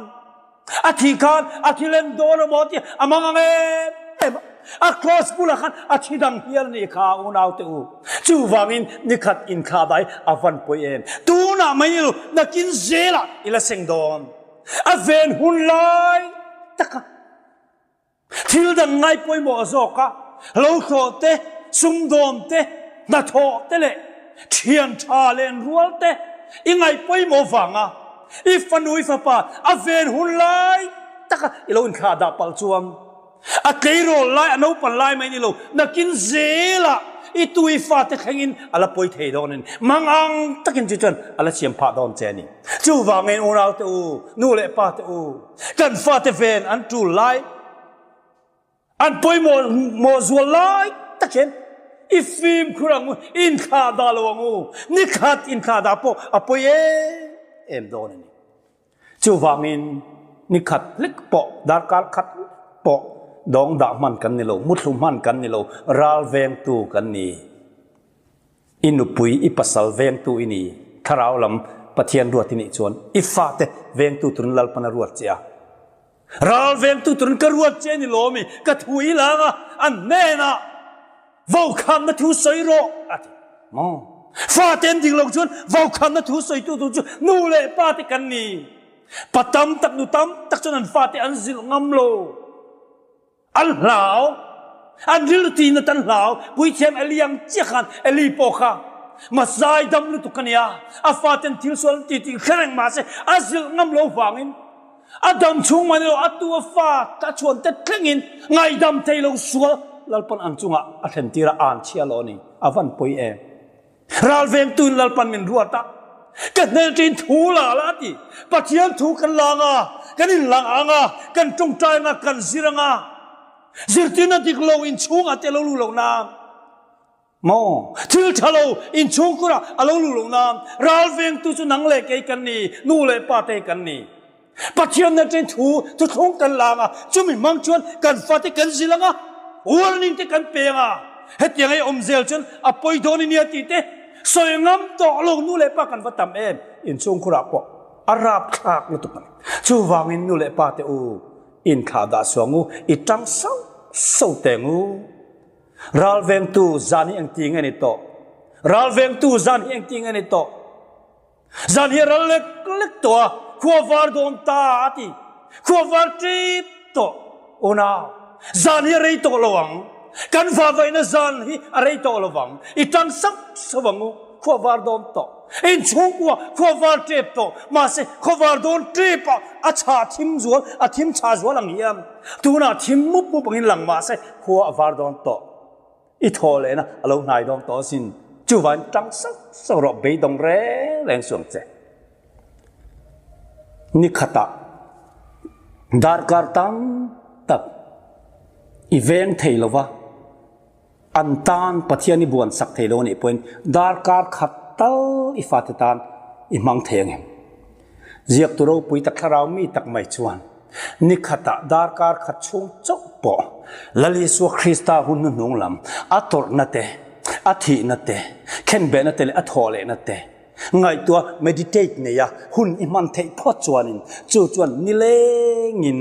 a thi khan a thi lem dawn a maw tih a mang ang em em a. A cross bulah khan a thi dang hial a nih kha unau te u. Chuvangin ni khat inthlah dai a van pawi em. Tunah mai ni lo, nakin zelah i la seng dawn. A ven hun lai taka. Thil dang ngai pawimawh zawk a, lo thlawh te, sumdawm te, hnathawh te leh thian tha leh rual te i ngaih pawimawh vanga i fanu i fapa a ven hun lai taka i lo inthlah dah palh chuan. A tleirawl lai, a naupan lai mai ni lo, nakin zelah i tu i fate thlengin a la pawi thei dawn a ni. Mang ang takin chu chuan a la siam phah dawn che a ni. Chuvangin unaute u, nu leh pate u, kan fate ven an tul lai, an pawimawh mawh zual lai tak hian i fimkhur ang u, i inthlah dah lo ang u. Nikhat inthlah dah pawh a pawi em em dawn a ni. Chuvangin nikhat hlek pawh, darkar khat hlek pawh dawng dah hman kan ni lo, muthlu hman kan ni lo, ral vengtu kan ni. I nupui, i pasal vengtu i ni, thlarau lam Pathian ruat i nih chuan i fate vengtu turin Lalpan a ruat che a. Ral vengtu turin ka ruat che a ni lawmi, ka thu i lang a, an hnenah Vokhamna thu sawi rawh a ti. Maw? Fate an ding lo chuan vokhamna thu sawitu tur chu nu leh pa te kan ni. Pa tam tak nu tam tak chuan an fate an zilh ngam lo. An hlau. An rilru tin at an hlau. Puithiam Eli ang chiah khan Eli pawh kha mazai dam lutuk a nia. A fate an thil sual an ti tih hre reng mahse a zilh ngam lo vangin A dam chhung mai lo, a tu a fa a chhuan te thlengin ngaihdam thei lo sual Lalpan an chungah a thlen tir a, an chhia lo a ni. A van pawi em? Ral vengtuin Lalpan min ruat a, ka hnel ṭin thu la la a ti. Pathian thu kan lang a, kan inlang ang a, kan ṭawngṭai ang a, kan zir ang a. Zirtirna dik lo inchhungah te a lo luh loh nan. Maw? Thil tha lo inchhungkurah a lo luh loh nan ral vengtu chu nang leh kei kan ni, nu leh pa te kan ni. Pathian atangin thu thuthlung kan la ang a, chumi hmang chuan kan fate kan zil ang a, warning te kan pe ang a, hetiang ei awm zel chuan a pawi dawn i nia tih te sawi ngam tawh lo nu leh pa kan va tam em? Inchhungkurah pawh a rapthlak lutuk a ni. Chuvangin nu leh pa te u, inthlah dah suang u, i tang sauh sauh teng u. Ralvengtu zan hi engti nge ni tawh? Ralvengtu zan hi engti nge ni tawh? Zan hi a ral lek lek tawh a, khua var dawn ta a ti. Khua var ṭip tawh. Unau, zan hi a rei tawh lo ang. Kan vavaihna zan hi a rei tawh lo vang. I ṭang sauh sauh ang u, khua var dawn tawh. Inchhungkua khua var ṭep tawh, mahse khua var dawn ṭep ah a chhah thim zual, a thim chhah zual ang hian. Tunah thim mup mup angin lang mahse khua a var dawn tawh. I thaw lehna a lo hnai dawn tawh asin. Chuvain tang sauh sauh rawh beidawng reng reng suang che. Ni khatah darkar tam tak i veng thei lova. An tan Pathian i buan sak thei lo a nih pawhin darkar khat tal i fate tan i hmang thei ang em? Ziaktu ropui tak thlarau mi tak mai chuan ni khatah darkar khat chhung chauh pawh Lal Isua Krista hun hnuhnung lam a tawrhna te, a thihna te, khenbehna te leh a thawhlehna te, Ngaihtuah, meditate, nei a, hun i hman theih phawt chuanin chu chuan nilengin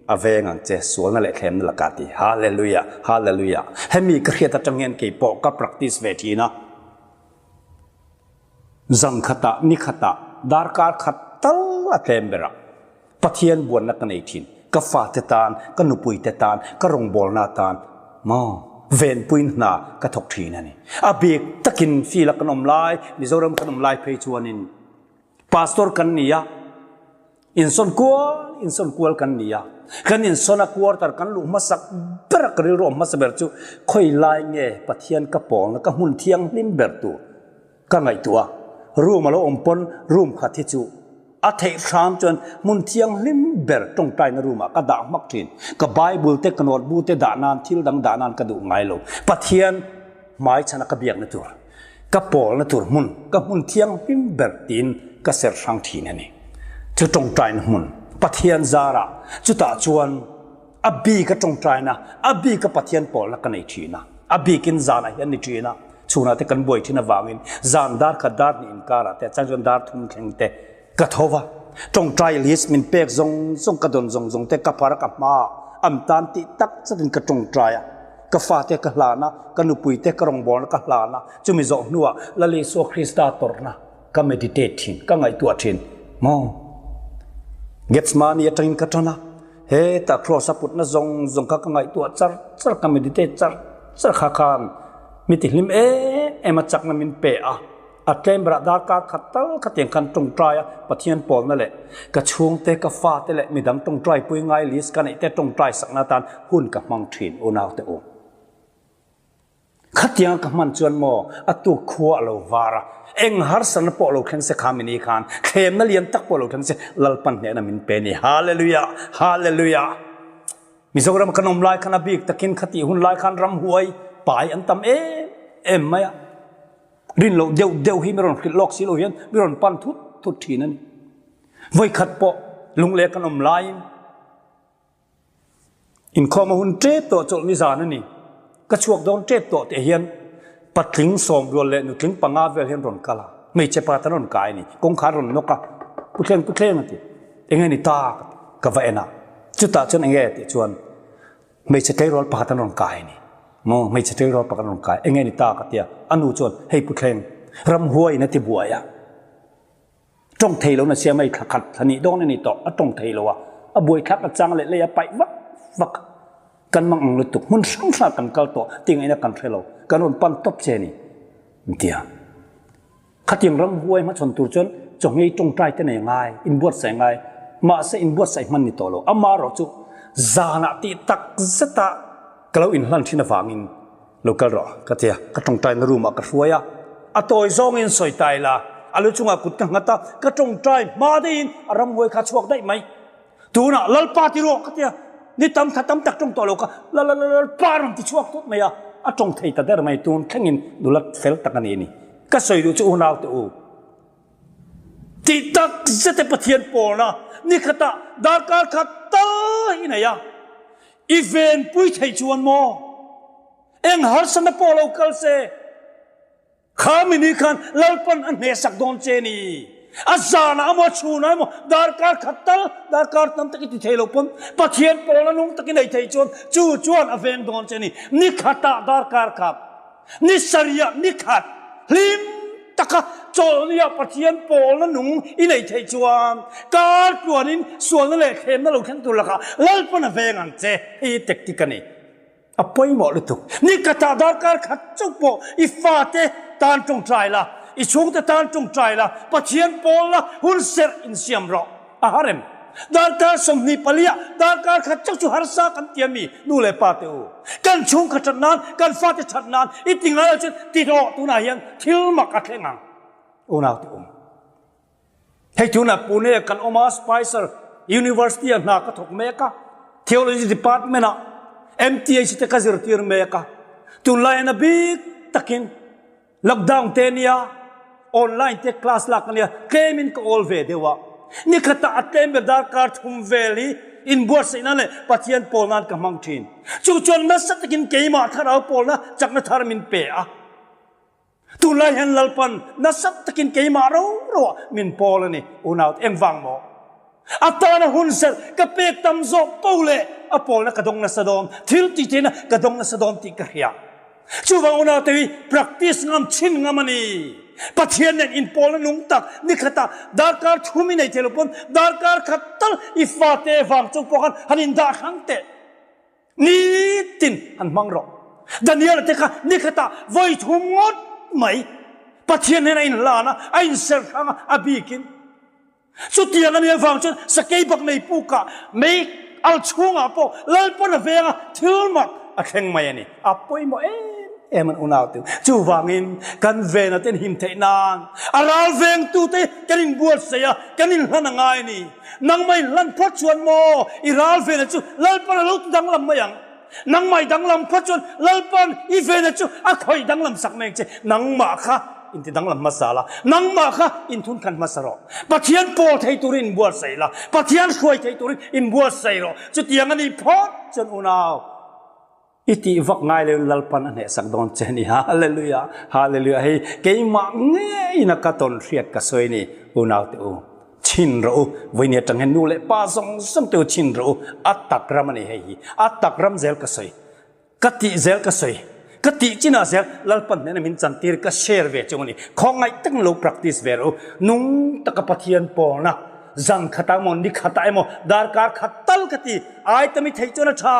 a veng ang che, sualna leh thlemna lakah ti. Hallelujah! Hallelujah! Hemi ka hriat atang hian kei pawh ka practice ve thin a. Zan khatah, ni khatah, darkar khat tal a tlem berah Pathian buanna ka nei thin. Ka fate tan, ka nupuite tan, ka rawngbawlna tan maw venpuiin hna ka thawk thin a ni. A bik takin field a kan awm lai, Mizoram kan awm lai phei chuanin Pastor kan ni a, insawn kual insawn kual kan ni a. Kan insawn a quarter kan luh hmasak ber a, ka rilru awm hmasa ber chu khawi lai nge Pathian ka pawlna ka hmun thianghlim ber tur Ka ngaihtuah a, room a lo awm pawn room khat hi chu a theih hram chuan hmun thianghlim ber tawngtaina room ah ka dah hmak thin. Ka Bible te ka notebook te dah nan thil dang dah nan ka duh ngai lo. Pathian hmaichhana ka biakna tur, ka pawlna tur hmun, ka hmun thianghlim ber tiin ka ser hrang thin a ni. Chu tawngtaina hmun Pathian zarah chutah chuan A bik a tawngtaina, a bik a Pathian pawlna ka nei thin a, a bikin zanah hian ni thin a, chhunah te kan buai thin avangin zan dar khat dar hnih inkarah te a chang chuan dar thum thleng te ka tho va, tawngtai list min pek zawng zawng ka dawn zawng zawng te ka phar a ka hma a an tan tih tak chatin ka tawngtai a, ka fate ka hlan a, ka nupui te ka rawngbawlna ka hlan a, chumi zawh hnuah Lal Isua Krista tawrhna ka meditate thin, ka ngaihtuah thin maw? Gethsemane atangin ka tan a. Heta cross a putna zawng zawng kha ka ngaihtuah char char, ka meditate char char kha khan mi tihlim em em a chakna min pe a. A tlem berah darkar khat tal khatiang khan tawngtai a, Pathian pawlna leh ka chhungte, ka fate leh midang tawngtai pui ngai list ka neih te tawngtai sakna atan hun ka hmang thin unaute u. Khatianga ka hman chuan maw a tuk khua a lo var a, eng harsatna pawh lo thleng se kha mini khan thlemna lian tak pawh lo thleng se Lalpan hnehna min pe ni. Hallelujah! Hallelujah! Mizoram kan awm lai khan a bik takin khatih hun lai khan ramhuai pai an tam em em mai a. Rin loh deuh deuh hi mi rawn hrilh lawk si lo hian mi rawn pan thut thut thin a ni. Vawikhat pawh lungleh kan awm laiin inkhawm a hun tep tawh chawlhni zan a ni. Ka chhuak dawn tep tawh tih hian patling sawmrual leh nutling panga vel hian rawn kal a, hmeichhe pakhat an rawn kai a ni. Kawngkhar rawn nawk a, Puthleng Puthleng a ti. Enge ni ta ka ti. Ka va en a, chutah chuan enge tih chuan Hmeichhe tleirawl pakhat an rawn kai a ni. Maw, hmeichhe tleirawl pakhat an rawn kai. Enge ni ta ka ti a, a nu chuan, Hei Pu Thleng, ramhuaiin a ti buai a. Tawng thei lo na siam hei thla khat thla nih dawn a ni tawh, a tawng thei lo a. A buai thlak a chang leh lei a paih vak vak. Kan mang ang lutuk, hmun hrang hrang kan kal tawh, ti ngaihna kan hre lo. Kan rawn pan tawp che a ni, an ti a. Khatiang ramhuai hmachhawn tur chuan chawhngei tawngtai te nei ngai, inbuatsaih ngai. Mahse inbuatsaih hman ni tawh lo. Amaherawh chu zanah tih tak zeta ka lo inhlan thin avangin lo kal rawh ka ti a, ka tawngtaina room ah ka hruai a. A tawi zawngin sawi ta ila, a lu chungah kut ka nghat a, ka tawngtai hma daihin a ramhuai kha a chhuak daih mai. Tunah Lalpa ti rawh ka ti a, ni tam thla tam tak tawng tawh lo kha Lalpa rawn ti chhuak tawp mai a, a tawng thei ta der mai tun thlengin nula fel tak a ni a ni. Ka sawi duh chu unau te u, tih tak zete Pathian pawlna ni khatah darkar khat tal hi nei a, i venpui theih chuan maw eng harsatna pawh lo kal se, Kha mi ni khan Lalpan a hnehsak dawn che ni. A zanah emaw a chhunah emaw darkar khat tal darkar tam tak i ti thei lo pawn Pathian pawlna nung tak i nei thei chuan chu chuan a veng dawn che ni. Ni khatah darkar khat, ni sarihah ni khat hlim taka chawlhniah Pathian pawlna nung i nei thei chuan kar tluanin sualna leh thlemna lo thleng tur lakah Lalpan a veng ang che. Hei hi tactic a ni. A pawimawh lutuk. Ni khatah darkar khat chauh pawh i fate tan tawngtai la, i chhungte tan tawngtai la, Pathian pawlna hun serh insiam rawh. A har em? Darkar 24 ah darkar khat chauh chu harsa kan ti a mi, nu leh pa te u. Kan chhungkhat that nan, kan fate that nan i ti ngai lo chuan ti rawh tunah hian thil mak a thleng ang. Unau te um. Hei tunah Pune ah kan awm a, Spicer University ah hna ka thawk mek a, Theology Department ah MTH te ka zirtir mek a. Tunlai hian a bik takin lockdown te nia, online te class lak a nia, tlemin ka awl ve deuh a. Nikhatah a tlem ber darkar thum vel hi inbuatsaihna leh Pathian pawl nan ka hmang thin. Chu chuan nasa takin keimah thlarau pawlna chakna thar min pe a. Tunlai hian Lalpan nasa takin keimah ro roah min pawl a ni, unau te engvang maw? A tana hun serh ka pek tam zawk po leh a pawlna ka dawng nasa dawn, thil tih theihna ka dawng nasa dawn tih ka hria. Chuvang unau te hi practice ngam chhin ngam a ni. Pathian nen inpawlna nung tak nikhatah darkar thum i nei thei lo pawn darkar khat tal i fate vang chung pawh khan han indah hrang teh. Nitin han hmang rawh. Daniel-a te kha nikhatah vawi thum ngawt mai Pathian hian a inhlan a, a inserh hrang a, a bikin. Chutiang a nih avang chuan sakei bak nei pukah mei al chhungah pawh Lalpan a veng a, thil mak a thleng mai a ni. A pawimawh em em an unau te. Chuvangin kan vena ten him theih nan a ral vengtute kan inbuatsaih a, kan inhlan a ngai a ni. Nangmah in hlan phawt chuan maw i ral vena chu Lalpan a lo ti danglam mai ang. Nangmah i danglam phawt chuan Lalpan i vena chu a khawih danglam sak mai ang che. Nangmah kha in ti danglam hmasa la, nangmah kha in thun khan hmasa rawh. Pathian pawl thei turin in buatsaih la, Pathian hruai thei turin in buatsaih rawh. Chutiang a nih phawt chuan unau. I tih vak ngai lo in Lalpan a hnehsak dawn che ni. Hallelujah, Hallelujah. Hei keimah ngeiin a ka tawn hriat ka sawi ni unau te u. Chhin rawh u, vawiin atang hian nu leh pa zawng zawng te u chhin rawh u. A tak ram a ni hei hi. A tak ram zel ka sawi. Ka tih zel ka sawi. Ka tih chinah zel Lalpan hnena min chantir ka share ve chung a ni. Khawngaih takin lo practice ve rawh u. Nung taka Pathian pawlna zan khatah emaw ni khatah emaw darkar khat tal ka ti. Ai tami theih chuan a tha.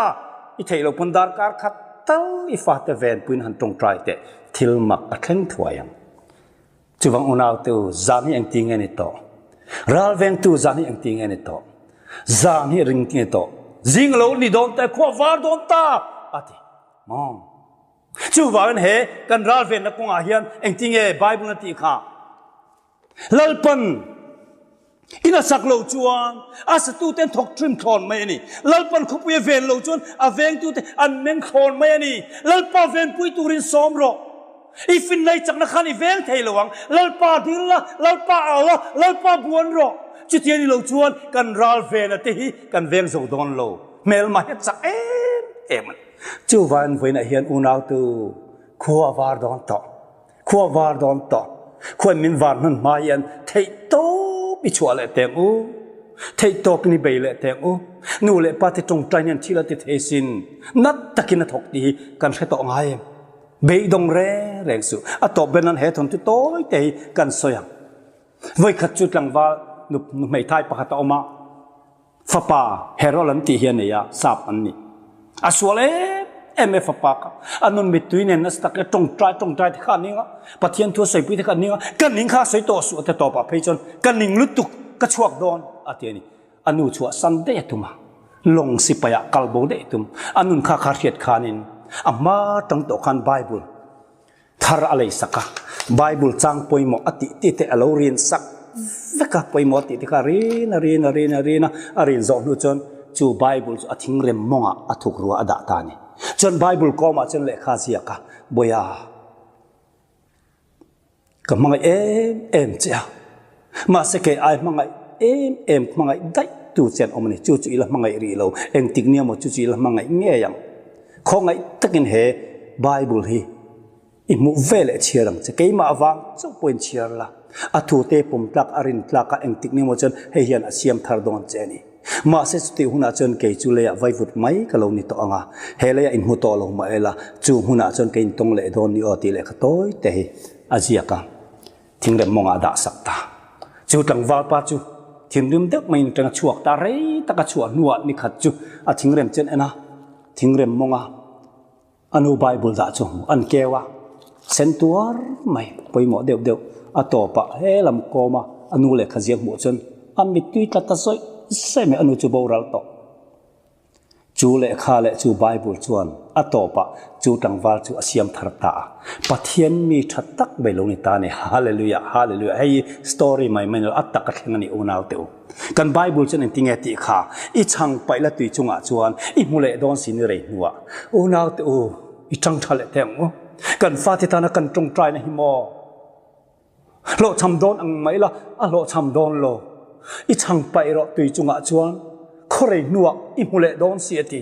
I theih loh pawn darkar khat tal i fate venpuiin han tawngtai teh thil mak a thleng thuai ang. Chuvang unau te u, zan hi engti nge ni tawh? Ral vengtu zan hi engti nge ni tawh? Zan hi ring nge tawh? Zing lo ni dawn ta, khua var dawn ta, a ti. Maw? Chuvangin he kan ral venna kawngah hian engti nge Bible a tih kha? Lalpan in a sak lo chuan a satute an thawk trim thlawn mai a ni. Lalpan khawpui a ven lo chuan a vengtute an meng thlawn mai a ni. Lalpa venpui turin sawm rawh. I finlai chakna khan i veng thei lo ang. Lalpa dil la, Lalpa au la, Lalpa buan rawh. Chuti a ni lo chuan kan ral vena te hi kan veng zo dawn lo. Hmelma hi a chak em em a ni. Chuvain vawiinah hian unautu khua a var dawn tawh. Khua var dawn tawh. Khuan min var hman hma hian theih tawp i chhuah leh teng u. Theih tawp in i bei leh teng u. Nu leh pa te tawngtai hian thil a ti thei sin. Nat takin a thawk tih hi kan hre tawh ngai em? Beidawng reng reng suh. A tawp ber nan he thawnthu tawi te hi kan sawi ang. Vawikhat chu tlangval nu hmeithai pakhat a awm a. Fapa Harold an tih hi a nei a, sap an ni. A sual em em e fapa kha. A nun mittui nen nasa tak e tawngtai tawngtai te kha a ning a, Pathian thu a sawipui te kha a ning a, ka ning kha a sawi tawh suh te tawpah phei chuan ka ning lutuk, ka chhuak dawn a ti a ni. A nu chhuah san daih a tum a, lawng sipaiah kal bo daih a tum. A nun kha kha hriat khanin a hma tang tawh khan Bible Thar a lei sak a, Bible chang pawimawh a tih tih te a lo rin sak vek a, pawimawh a tih te kha a rin a rin a rin a rin a, a rin zawh hnu chuan chu Bible chu a thingrem mawngah a thuk rua a dah ta a ni. Chuan Bible kawmah chuan lehkha a ziak a, Bawiha, ka hmangaih em em che a, mahse kei ai hmangaih em em hmangaih daih tu che an awm a ni, chu chu i la hmangaih rih lo, engtik nia maw chu chu i la hmangaih ngei ang. Khawngaih takin he Bible hi i hmuh ve leh chhiar ang che. Keimah avang chauh pawhin chhiar la. A thute pawm tlak, a rin tlak a, engtik ni emaw chuan hei hian a siam thar dawn che a ni. Mahse chutih hunah chuan kei chu leiah vaivut mai ka lo ni tawh ang a, he leiah inhmu tawh lo mah ela, chu hmunah chuan ka intawng leh dawn ni aw tih lehkha tawi te hi a ziak a. Thingrem mawngah a dah sak ta. Chu tlangval pa chu thinrim deuh maiin atang a chhuak ta, rei tak a chhuah hnuah nikhat chu a thingrem chen en a, thingrem mawnga a nu Bible dah chu an keu a, sen tuar mai pawimawh deuh deuh a tawpah he lam kawma a nu lehkha ziak hmuh chuan a mittui tla ta zawih zawih mai, a nu chu boral tawh. Chu lehkha leh chu Bible chuan a tawpah chu tlangval chu a siam thar ta a. Pathian mi tha tak mai lo ni ta a ni. Hallelujah, hallelujah. Hei hi story mai mai ni lo, a tak a thleng a ni unau te u. Kan Bible chuan engtinge tih kha i chhang paih la tui chungah chuan i hmu leh dawn si ni rei hnuah. Unau te u, i tang tha leh teh ang u. Kan fate tana kan tawngtaina hi maw? Hlawhchham dawn ang mai la, a hlawhchham dawn lo. I chhang paih rawh tui chungah chuan khuarei hnuah i hmu leh dawn si a ti.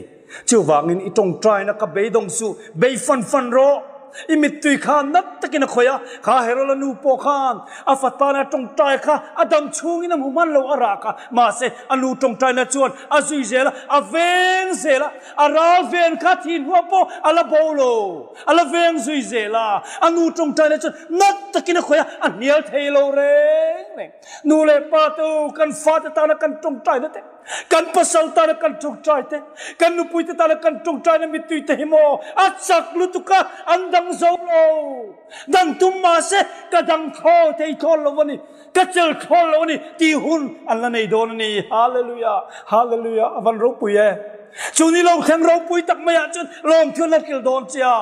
Chuvangin i tawngtaina ka beidawng suh, bei fan fan rawh. I mittui kha nat takin a khawih a, kha Herola nu pawh khan a fatana tawngtai kha a dam chhungin a hmu hman lo a rak a, mahse a nu tawngtaina chuan a zui zel a, a veng zel a, a ral ven kha thi hnuah pawh a la bo lo. A la veng zui zel a, a nu tawngtaina chuan nat takin a khawih a, a hnial thei lo reng reng. Nu leh pa te u, kan fate tana kan tawngtaina te, kan pasal tana kan tawngtai te, kan nupui te tana kan tawngtaina mittui te hi maw a chak lutuk a, an dang zo lo. Dang tum mahse ka dang thlawl thei thlawl lo a ni, ka chel thlawl lo a ni tih hun an la nei dawn a ni. Hallelujah, Hallelujah, a van ropui e. Chu ni lo thleng ropui tak maiah chuan lawmthu an la kil dawn che a.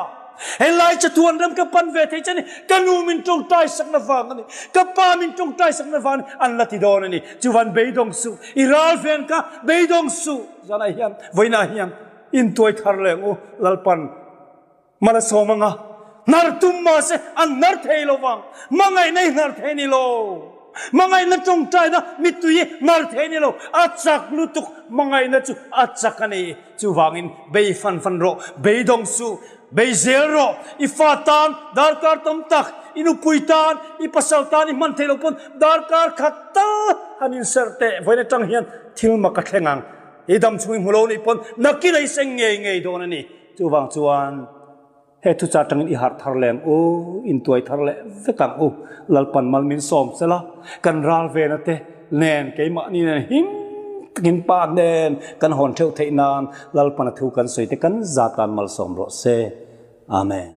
Helai chatuan ram ka pan ve thei che a ni, ka nu min tawngtai sakna vang a ni, ka pa min tawngtai sakna vang a ni, an la ti dawn a ni. Chuvan beidawng suh, i ral ven kha beidawng suh. Zanah hian, vawiinah hian intuai thar leh ang u, Lalpan Mal a sawm anga, hnar tum mahse an hnar thei lo vang. Hmangaihna i hnar thei ni lo. Hmangaihna tawngtaina mittui hi hnar thei ni lo. A chak lutuk, hmangaihna chu a chak a ni. Chuvangin bei fan fan rawh, beidawng suh, bei zel rawh. I fa tan darkar tam tak, i nupui tan, i pasal tan i hman thei lo pawn darkar khat tal han inserh teh. Vawiin atang hian thil mak a thleng ang. I dam chhung i hmu lo nih pawn nakin a i seng ngei ngei dawn a ni. Chuvang chuan he thuchah atangin i harh thar leh ang u, intuai thar leh vek ang u. Lalpan mal min sawm sela, kan ral vena te nen keimahni nen him takin pa nen kan hawn theuh theih nan Lalpan a thu kan sawi te kan zat tan malsawm rawh se. Amen.